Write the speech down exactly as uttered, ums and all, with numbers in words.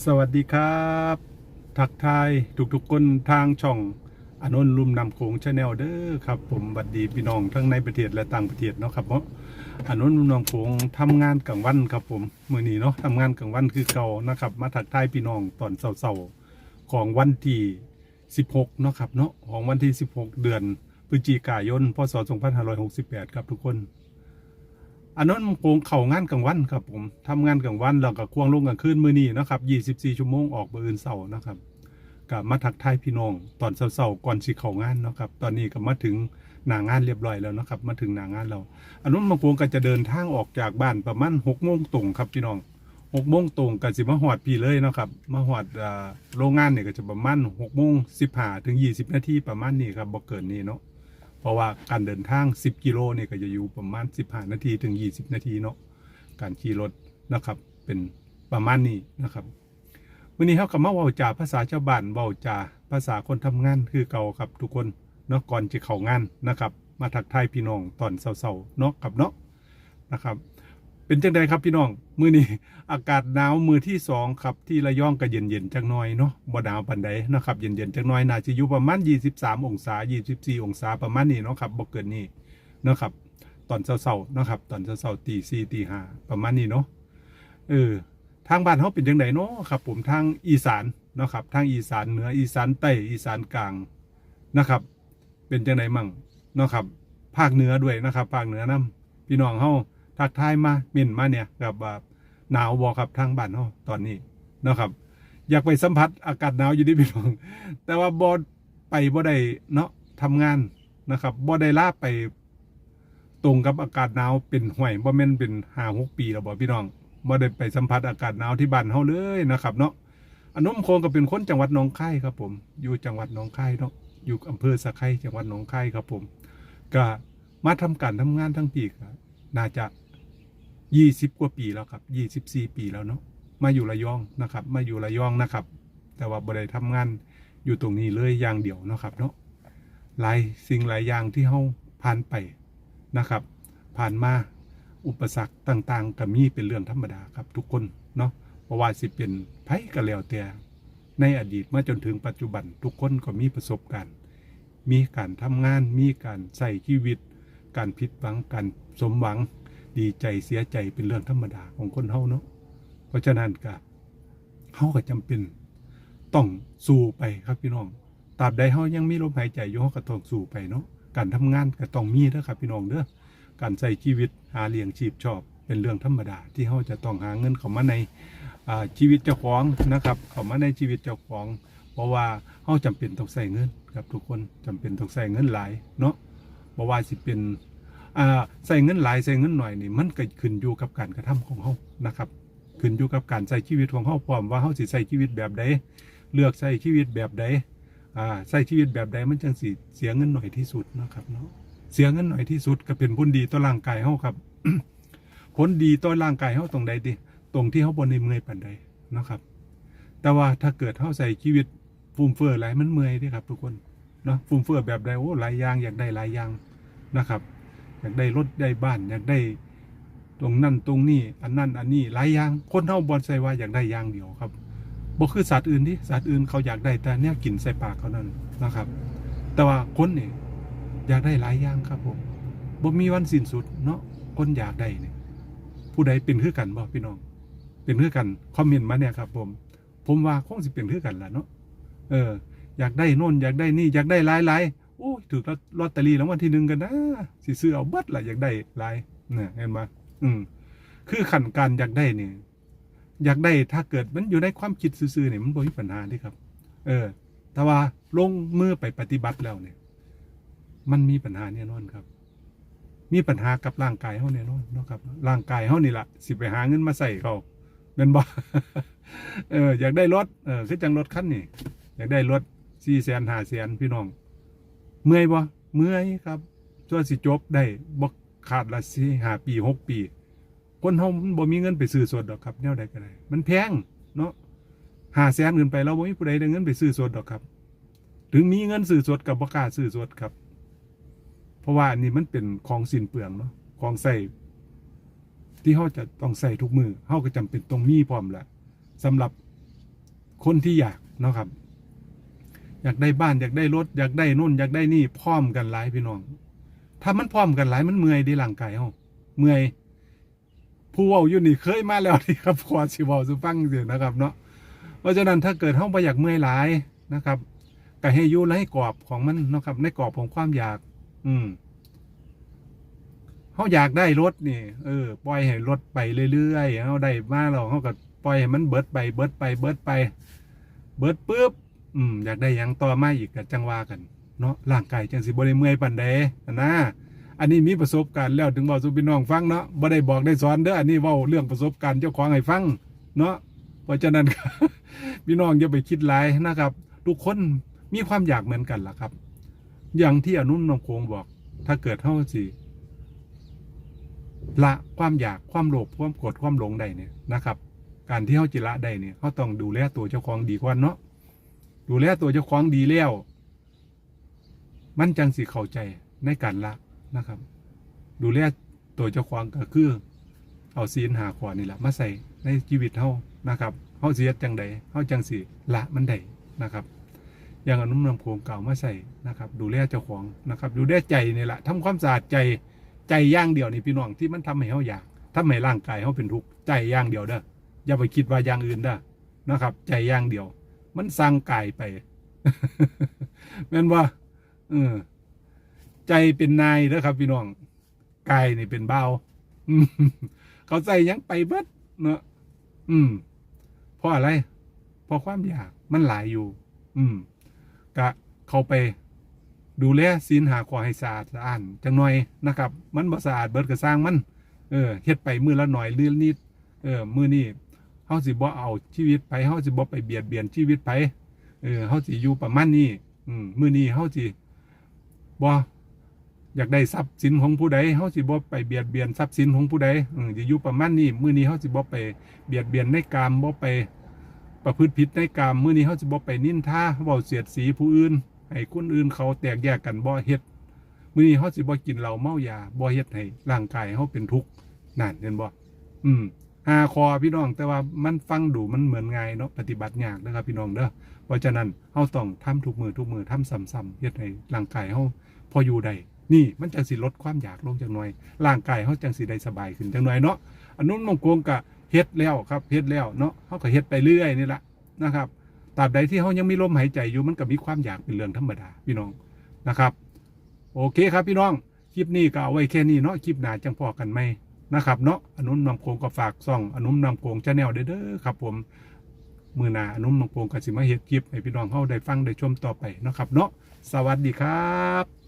สวัสดีครับ ทักทายทุกๆคนทางช่องอานนท์ลุ่มน้ำโขง Channel เด้อครับผม หวัดดีพี่น้องทั้งในประเทศและต่างประเทศเนาะครับเนาะ อานนท์ลุ่มน้ำโขงทำงานกลางวันครับผม มื้อนี้เนาะ ทำงานกลางวันคือเก่านะครับ มาทักทายพี่น้องตอนเช้าๆของวันที่สิบหกเนาะครับเนาะ ของวันที่สิบหก เดือนพฤศจิกายน พ.ศ. สองพันห้าร้อยหกสิบแปด ครับทุกคน อานนท์ลุ่มน้ำโขงเข้างานกลางวันครับผม ทำงานกลางวันแล้วก็ควงลงกลางคืนมื้อนี้เนาะครับ ยี่สิบสี่ ชั่วโมง ออกมื้ออื่นเช้านะครับ ก็มาทักทายพี่น้องตอนเช้าๆก่อนสิเข้างานเนาะครับ ตอนนี้ก็มาถึงหน้างานเรียบร้อยแล้วเนาะครับ มาถึงหน้างานแล้ว อานนท์ลุ่มน้ำโขงก็จะเดินทางออกจากบ้านประมาณหกโมงตรงครับพี่น้อง หกโมงตรงก็สิมาฮอดพี้เลยเนาะครับ มาฮอด อ่า โรงงานนี่ก็จะประมาณหกโมงสิบห้าถึงยี่สิบนาทีประมาณนี้ครับ บ่เกินนี้เนาะ เพราะว่าการเดินทางสิบกิโลนี่ก็จะอยู่ประมาณสิบห้านาทีถึงยี่สิบนาทีเนาะ การขี่รถนะครับ เป็นประมาณนี้นะครับ มื้อนี้เฮาก็มาเว้าจาภาษาชาวบ้าน เว้าจาภาษาคนทำงานคือเก่าครับทุกคนเนาะ ก่อนจะเข้างานนะครับ มาทักทายพี่น้องตอนเช้าๆเนาะครับเนาะ นะครับ เป็นจังใดครับพี่น้อง มื้อนี้อากาศหนาวมื้อที่สองครับ ที่ระยองก็เย็นๆจักหน่อยเนาะ บ่หนาวปานใดนะครับ เย็นๆจักหน่อย น่าสิอยู่ประมาณยี่สิบสามองศา ยี่สิบสี่องศาประมาณนี้เนาะครับ บ่เกินนี้เนาะครับ ตอนเช้าๆเนาะครับ ตอนเช้าๆตีสี่ตีห้าประมาณนี้เนาะ เออ ทางบ้านเฮาเป็นจังใดเนาะครับผม ทางอีสานเนาะครับ ทางอีสานเหนือ อีสานใต้ อีสานกลางนะครับ เป็นจังใดมั่งเนาะครับ ภาคเหนือด้วยนะครับ ภาคเหนือนำ พี่น้องเฮาทักทายมา เม้นมาเนี่ยครับว่าหนาวบ่ครับทางบ้านเฮาตอนนี้เนาะครับ อยากไปสัมผัสอากาศหนาวอยู่เด้พี่น้อง แต่ว่าบ่ไปบ่ได้เนาะ ทำงานนะครับ บ่ได้ลาไปตรงกับอากาศหนาวเป็นห้วย บ่แม่นเป็นห้าหกปีแล้วบ่พี่น้อง บ่ได้ไปสัมผัสอากาศหนาวที่บ้านเฮาเลยนะครับเนาะ อานนท์ลุ่มน้ำโขงก็เป็นคนจังหวัดหนองคายครับผม อยู่จังหวัดหนองคายเนาะ อยู่อำเภอสะไคร้ จังหวัดหนองคายครับผม ก็มาทำการทำงานทั้งปีก็น่าจะยี่สิบกว่าปีแล้วครับ ยี่สิบสี่ปีแล้วเนาะ มาอยู่ระยองนะครับ มาอยู่ระยองนะครับ แต่ว่าบ่ได้ทำงานอยู่ตรงนี้เลยอย่างเดียวเนาะครับเนาะ หลายสิ่งหลายอย่างที่เฮาผ่านไปนะครับ ผ่านมา อุปสรรคต่างๆก็มีเป็นเรื่องธรรมดาครับทุกคนเนาะ บ่ว่าสิเป็นไผก็แล้วแต่ ในอดีตมาจนถึงปัจจุบัน ทุกคนก็มีประสบการณ์ มีการทำงาน มีการใช้ชีวิต การผิดหวัง การสมหวัง ดีใจเสียใจเป็นเรื่องธรรมดาของคนเฮาเนาะ เพราะฉะนั้นก็ เฮาก็จำเป็นต้องสู้ไปครับพี่น้อง ตราบใดเฮายังมีลมหายใจอยู่ เฮาก็ต้องสู้ไปเนาะ การทำงานก็ต้องมีเด้อครับพี่น้องเด้อ การใช้ชีวิตหาเลี้ยงชีพชอบเป็นเรื่องธรรมดา ที่เฮาจะต้องหาเงินเข้ามาใน อ่า ชีวิตเจ้าของนะครับ เข้ามาในชีวิตเจ้าของ เพราะว่าเฮาจำเป็นต้องใช้เงินครับทุกคน จำเป็นต้องใช้เงินหลายเนาะ บ่ว่าสิเป็น อ่า ใช้เงินหลาย ใช้เงินน้อยนี่ มันก็ขึ้นอยู่กับการกระทำของเฮานะครับ ขึ้นอยู่กับการใช้ชีวิตของเฮาพร้อม ว่าเฮาสิใช้ชีวิตแบบใด เลือกใช้ชีวิตแบบใด อ่า ใช้ชีวิตแบบใดมันจั่งสิเสียเงินน้อยที่สุดเนาะครับเนาะ เสียเงินน้อยที่สุดก็เป็นผลดีต่อร่างกายเฮาครับ ผลดีต่อร่างกายเฮาตรงใดติ ตรงที่เฮาบ่ได้เมื่อยปานใดเนาะครับ แต่ว่าถ้าเกิดเฮาใช้ชีวิตฟุ่มเฟือยหลาย มันเมื่อยเด้ครับทุกคนเนาะ ฟุ่มเฟือยแบบใด โอ้ หลายอย่าง อยากได้หลายอย่างนะครับ อยากได้รถได้บ้าน อยากได้ตรงนั้นตรงนี้ อันนั้นอันนี้ หลายอย่าง คนเฮาบ่ใช่ว่าอยากได้อย่างเดียวครับ บ่คือสัตว์อื่นติ สัตว์อื่นเขาอยากได้แต่แนวกินใส่ปากเขานั่นนะครับ แต่ว่าคนนี่อยากได้หลายอย่างครับผม บ่มีวันสิ้นสุดเนาะ คนอยากได้นี่ ผู้ใดเป็นคือกันบ่พี่น้อง เป็นคือกัน คอมเมนต์มาแหน่ครับผม ผมว่าคงสิเป็นคือกันล่ะเนาะ เออ อยากได้โน่น อยากได้นี่ อยากได้หลายๆ โอ้ย ถืกลอตเตอรี่รางวัลที่หนึ่งกันนะ สิซื้อเอาเบิดล่ะ อยากได้หลาย เนี่ย เห็นบ่ อืม คือคันการอยากได้นี่ อยากได้ ถ้าเกิดมันอยู่ในความคิดซื่อๆนี่ มันบ่มีปัญหาเด้ครับ เออ แต่ว่าลงมือไปปฏิบัติแล้วเนี่ย มันมีปัญหาแน่นอนครับ มีปัญหากับร่างกายเฮาแน่นอนเนาะครับ ร่างกายเฮานี่ล่ะ สิไปหาเงินมาใช้เขา แม่นบ่ เออ อยากได้รถ เออ คือจั่งรถคันนี้ อยากได้รถสี่แสน ห้าแสน พี่น้อง เมื่อยบ่ เมื่อยครับ จั่งสิจบได้ บ่ขาดละสี่ห้าปี หกปี คนเฮามันบ่มีเงินไปซื้อสดดอกครับ แนวใดก็ได้ มันแพงเนาะ ห้าแสน ขึ้นไป แล้วบ่มีผู้ใดได้เงินไปซื้อสดดอกครับ ถึงมีเงินซื้อสดก็บ่กล้าซื้อสดครับ เพราะว่าอันนี้มันเป็นของสิ้นเปลืองเนาะ ของใช้ที่เฮาจะต้องใช้ทุกมื้อ เฮาก็จำเป็นต้องมีพร้อมแหละ สำหรับ คนที่อยากเนาะครับ อยากได้บ้าน อยากได้รถ อยากได้นู่น อยากได้นี่ พร้อมกันหลายพี่น้อง ถ้ามันพร้อมกันหลาย มันเมื่อยเด้ร่างกายเฮา เมื่อย ผู้เว้าอยู่นี่เคยมาแล้วนี่ครับ ขอสิเว้าสู่ฟังซื่อนะครับเนาะ เพราะฉะนั้นถ้าเกิดเฮาบ่อยากเมื่อยหลายนะครับ ก็ให้อยู่ในกรอบของมันเนาะครับ ในกรอบของความอยาก อืม เฮาอยากได้รถนี่ เออ ปล่อยให้รถไปเรื่อยๆ เฮาได้มาแล้ว เฮาก็ปล่อยให้มันเบิดไป เบิดไป เบิดไป เบิดปุ๊บ อืม อยากได้หยังต่อมาอีกก็จั่งว่ากันเนาะ ร่างกายจั่งสิบ่ได้เมื่อยปานใดหั้นนะ อันนี้มีประสบการณ์แล้ว ถึงเว้าสู่พี่น้องฟังเนาะ บ่ได้บอกได้สอนเด้อ อันนี้เว้าเรื่องประสบการณ์เจ้าของให้ฟังเนาะ เพราะฉะนั้น พี่น้องอย่าไปคิดหลายนะครับ ทุกคนมีความอยากเหมือนกันล่ะครับ อย่างที่อนุนนำโขงบอก ถ้าเกิดเฮาสิละความอยาก ความโลภ ความโกรธ ความหลงได้เนี่ยนะครับ การที่เฮาจิละได้เนี่ย เฮาต้องดูแลตัวเจ้าของดีก่อนเนาะ ดูแลตัวเจ้าของดีแล้ว มันจั่งสิเข้าใจในการละนะครับ ดูแลตัวเจ้าของก็คือ เอาศีลห้าข้อนี่แหละมาใส่ในชีวิตเฮานะครับ เฮาสิเฮ็ดจั่งใด เฮาจั่งสิละมันได้นะครับ อย่างอนุนนำโขงก็เอามาใส่นะครับ ดูแลเจ้าของนะครับ ดูแลใจนี่แหละ ทำความสะอาดใจ ใจอย่างเดียวนี่พี่น้อง ที่มันทำให้เฮาอยาก ทำให้ร่างกายเฮาเป็นทุกข์ ใจอย่างเดียวเด้อ อย่าไปคิดว่าอย่างอื่นเด้อนะครับ ใจอย่างเดียว มันสั่งกายไป แม่นบ่ เออ ใจเป็นนายเด้อครับพี่น้อง กายนี่เป็นบ่าว อืม เขาใส่หยังไปเบิดเนาะ อืม เพราะอะไร เพราะความอยากมันหลายอยู่ อืม กะเข้าไปดูแลศีลห้าข้อให้สะอาดสะอ้านจั่งหน่อยนะครับ มันบ่สะอาดเบิดก็ซ่างมัน เออ เฮ็ดไปมื้อละหน่อย มื้อละนิด เออ มื้อนี้เฮาสิบ่เอาชีวิตไผ เฮาสิบ่ไปเบียดเบียนชีวิตไผ เออ เฮาสิอยู่ประมาณนี้ อืม มื้อนี้เฮาสิบ่อยากได้ทรัพย์สินของผู้ใด เฮาสิบ่ไปเบียดเบียนทรัพย์สินของผู้ใด อืม สิอยู่ประมาณนี้ มื้อนี้เฮาสิบ่ไปเบียดเบียนในกาม บ่ไปประพฤติผิดในกาม มื้อนี้เฮาสิบ่ไปนินทา เว้าเสียดสีผู้อื่น ให้คนอื่นเขาแตกแยกกัน บ่เฮ็ด มื้อนี้เฮาสิบ่กินเหล้าเมายา บ่เฮ็ดให้ร่างกายเฮาเป็นทุกข์ นั่น เห็นบ่ อืม ห้าข้อพี่น้อง แต่ว่ามันฟังดูมันเหมือนง่ายเนาะ ปฏิบัติยากนะครับพี่น้องเด้อ เพราะฉะนั้นเฮาต้องทำทุกมื้อทุกมื้อ ทำซ้ำๆ เฮ็ดให้ร่างกายเฮาพออยู่ได้ นี่มันจั่งสิลดความอยากลงจักหน่อย ร่างกายเฮาจั่งสิได้สบายขึ้นจักหน่อยเนาะ อนุนนำโขงก็เฮ็ดแล้วครับ เฮ็ดแล้วเนาะ เฮาก็เฮ็ดไปเรื่อยนี่ล่ะนะครับ ตราบใดที่เฮายังมีลมหายใจอยู่ มันก็มีความอยากเป็นเรื่องธรรมดาพี่น้องนะครับ โอเคครับพี่น้อง คลิปนี้ก็เอาไว้แค่นี้เนาะ คลิปหน้าจั่งพ้อกันใหม่นะครับเนาะ อนุนนำโขงก็ฝากช่องอนุนนำโขง Channel เด้อครับผม มื้อหน้าอนุนนำโขงก็สิมาเฮ็ดคลิปให้พี่น้องเฮาได้ฟังได้ชมต่อไปเนาะครับเนาะ สวัสดีครับ